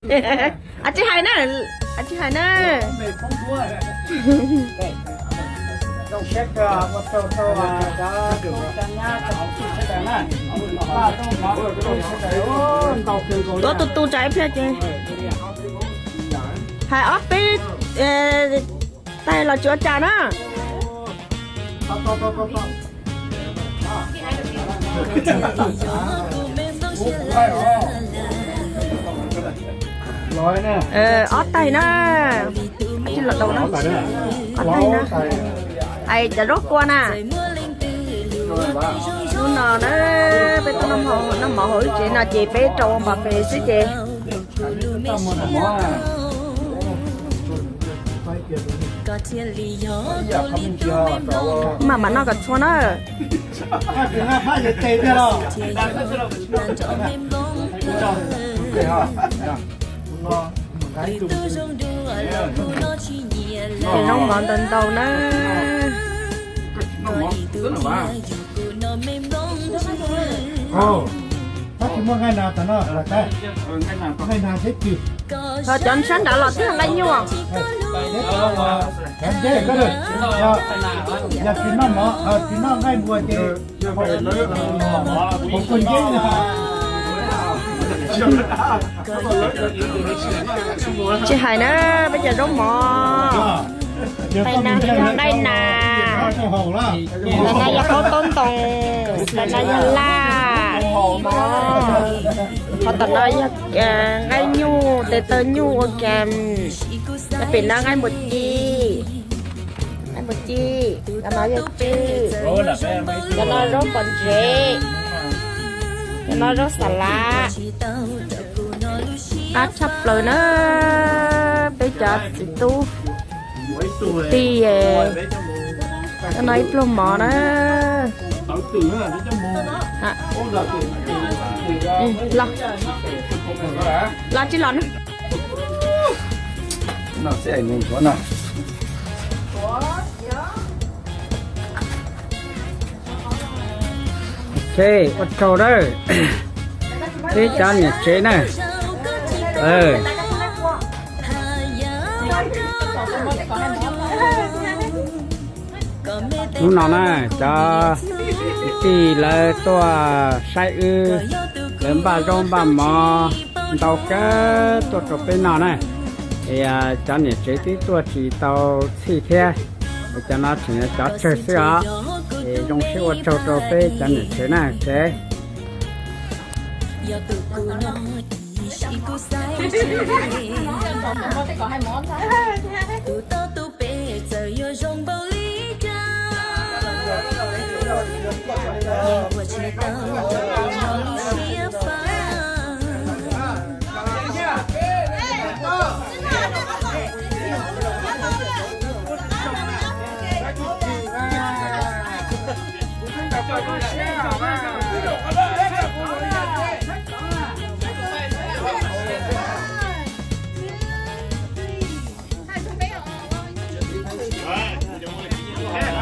A tsis hais na, a tsis hais na. Tuav tus tus tsam ib pliag ces hais ob peb tag los tsis ua cas na. Ob taig na, tsis los tau na. Ob taig na. Hais cov zaub kua na. Hnub no na, peb tuaj noj mov hauv lub tsev no ces peb rau ua npam fes xwb ces maj mam noj kom txhua na. Ces zoo mov ntau ntau na. Tab sis muaj nqaij nas tom no, nqaij nas thiab ci. Ho cov sab nrad los twb yog nqaij nyuj. Yog tsis noj mov, tsis noj nqaij npua ces kuv kua nceb. Tsis hais na, peb cov zaub mov. Tais na yog nqaij nas, tais na yog qaub taub ntoo, tais na yog laj mov, ho tom no yog nqaij nyuj, tes taw nyuj ua kas, pem no nqaij npua ci, nqaij npua ci, cov no yog tswj, cov no zaub pom ntsev, cov no zaub xas lav. Qab tshaj plaws na, peb cov txiv tub tij, no ib pluag mov na. Los, los tsis los na. Ok, ua tsaug na, peb cov niam tsev na. Hnub no na, cov kwv tij lawv tuaj saib wb, lawv npaj zaub npaj mov ntau kawg tuaj rau peb noj na. Es cov niam tsev twb tuaj tsis tau txhij thiab, es cov no tseem yog cov tsawg xwb os. Es zoo siab ua tsaug rau peb cov niam tsev na, ok.